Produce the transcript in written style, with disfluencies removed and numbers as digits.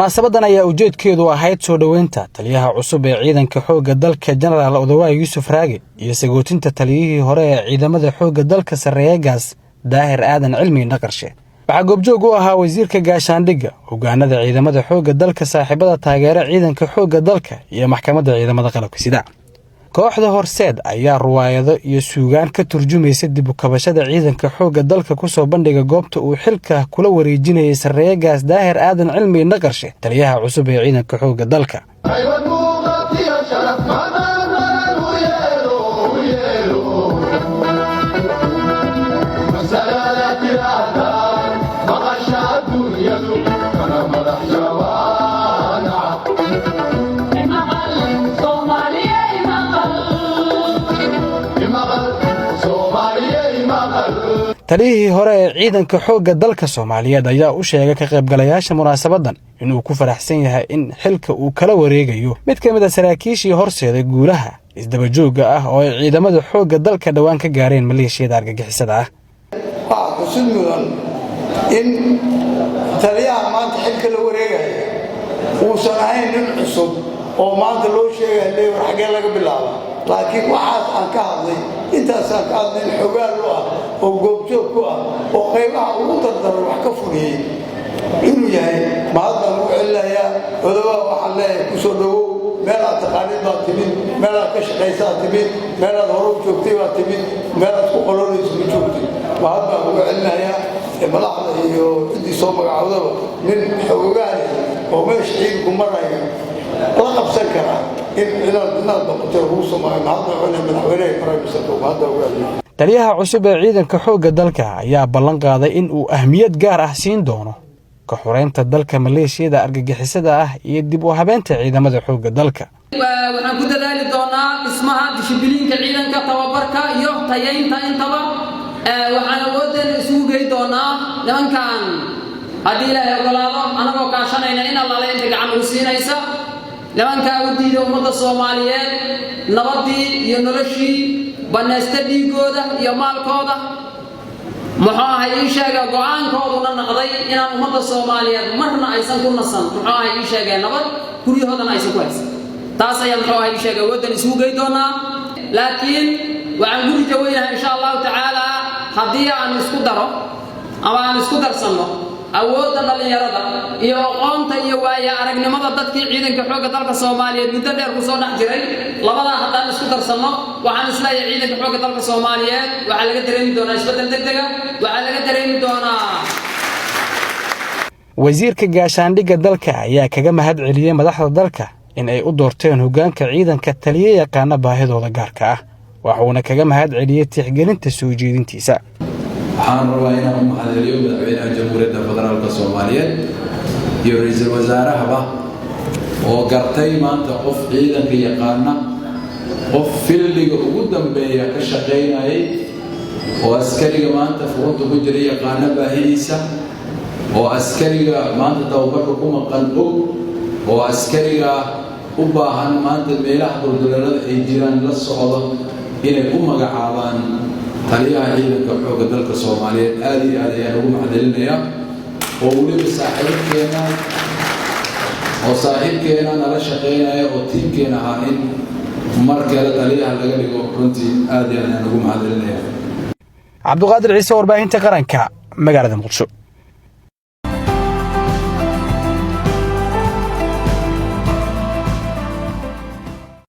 Munaasabadan ayaa ujeedkeedu ahayd soo dhoweynta taliyaha cusub ee ciidanka xoogga dalka, Jenaraal Odawaay Yuusuf Raage, iyo sagootinta taliyihii hore ee ciidamada xoogga dalka, Sarreeye Gaas Daahir Aadan Cilmi Dhaqarshe. Waxaa goobjoog u ahaa wasiirka gaashaandhigga, hogaanada ciidamada xoogga dalka, saaxiibada taageera ciidanka xoogga dalka iyo maxkamadda ciidamada qalabka sida. Kooxda Horseed ayaa ruwaayado iyo suugaan ka turjumaysa dib u kabashada ciidanka xoogga dalka kusoo bandhiga goobta uu xilka kula wareejinayay Sarreeye Gaas Daahir Aadan Cilmi Dhaqarshe, taliyaha cusub ee ciidanka xoogga dalka. Taliyihii hore ee ciidanka xoogga dalka Soomaaliyeed ayaa u sheegay ka qaybgalayaasha munaasabaddan inuu ku faraxsan yahay in xilka uu kala wareegayo mid ka mid a saraakiishii horseeday guulaha isdabajoogga ah oo ay ciidamada xoogga dalka dhowaan ka gaareen maleeshiyada argagixisada ah. Waxaa xusid mudan in taliyaha maanta xilka la wareegaya uusan ahayn nin cusub oo maanta loo sheegaya le war xaggee laga bilaaba, laakiin waxaas aan ka hadlay, intaasaan ka hadlay, in xogaal u ah oo goobjoog ku ah oo qaybaha ugu dardaran wax ka fuliyey inuu yahay. Mahad baan ugu celinayaa Odawaa. Waxaan leeyahay, ku soo dhowow. Meelaad taqaanid baad timid, meelaad ka shaqaysaad timid, meelaad hore u joogtay baad timid, meelaad ku qolonayso ma joogtay. Mahad baan ugu celinayaa madaxda iyo ciddii soo magacoodaba. Nin xogogaale oo meesha ciidanku maraya la qabsan karaa in inaad noqotay lagu soo magay. Mahad baan celinaya madaxweynaha, prime ministerka. Mahad baan ugu celinaya. Taliyaha cusub ee ciidanka xoogga dalka ayaa ballan qaaday in uu ahmiyad gaar ah siin doono ka xureynta dalka maleeshiyada argagixisada ah iyo dib u habeynta ciidamada xoogga dalka. Waxaan ku dadaali doonaa dhismaha dishibiliinka ciidanka, tababarka iyo tayaynta intaba. Waxaan awooddeena isugu gey doonaa nimankan, haddii Ilaahay ogolaado, anagoo kaashanayna in Allaale inta gacan ugu siinaysa nimankaa u diida ummadda Soomaaliyeed nabaddii iyo noloshii, bannaysta dhiiggooda iyo maalkooda. Muxuu ahay ii sheega, go'aankooduna naqday inaan ummadda Soomaaliyeed marna aysan ku nasan, muxuu ahay ii sheegee, nabad guryahoodana aysan ku haysan. Taas ayaa, muxuu ahay ii sheegay, awooddan isugu gey doonaa. Laakiin waxaan guri jaweynahay, insha Allahu tacaala, haddii aan isku daro ama aan isku darsanno awoodda dhallinyarada iyo aqoonta iyo waaya aragnimada dadkii ciidanka xoogga dalka Soomaaliyeed muddo dheer ku soo dhex jiray, labadaa haddaan isku darsanno, waxaan isleeyahay ciidanka xoogga dalka Soomaaliyeed waxaa laga dareemi doonaa isbeddel degdega, waxaa laga dareemi doonaa. Wasiirka gaashaandhigga dalka ayaa kaga mahad celiyey madaxda dalka in ay u doorteen hoggaanka ciidanka taliye yaqaana baahidooda gaarka ah, waxuuna kaga mahad celiyey tixgelinta soo jeedintiisa. Waxaan rabaa inaan u mahadceliyo madaxweynaha Jamhuuriyadda Federaalka Soomaaliyeed iyo ra-iisul wasaarahaba oo gartay maanta qof ciidanka yaqaana, qof field-iga ugu dambeeya ka shaqaynayay oo askariga maanta furunta ku jira yaqaana baahidiisa, oo askariga maanta tababarka ku maqan og, oo askariga u baahan maanta meelaha dulduleelada ay jiraan la socdo, inay u magacaabaan taliyaha ciidanka xoogga dalka Soomaaliyeed. Aad iyo aad ayaan ugu mahadcelinayaa, oo weliba saaxiibkeena, oo saaxiibkeena nala shaqaynaya oo tiimkeena ahaa, in mar kale taliyaha laga dhigo. Runtii aad iyo aad ayaan ugu mahadcelinaya. Cabduqaadir Ciise, warbaahinta qaranka, magaalada Muqdisho.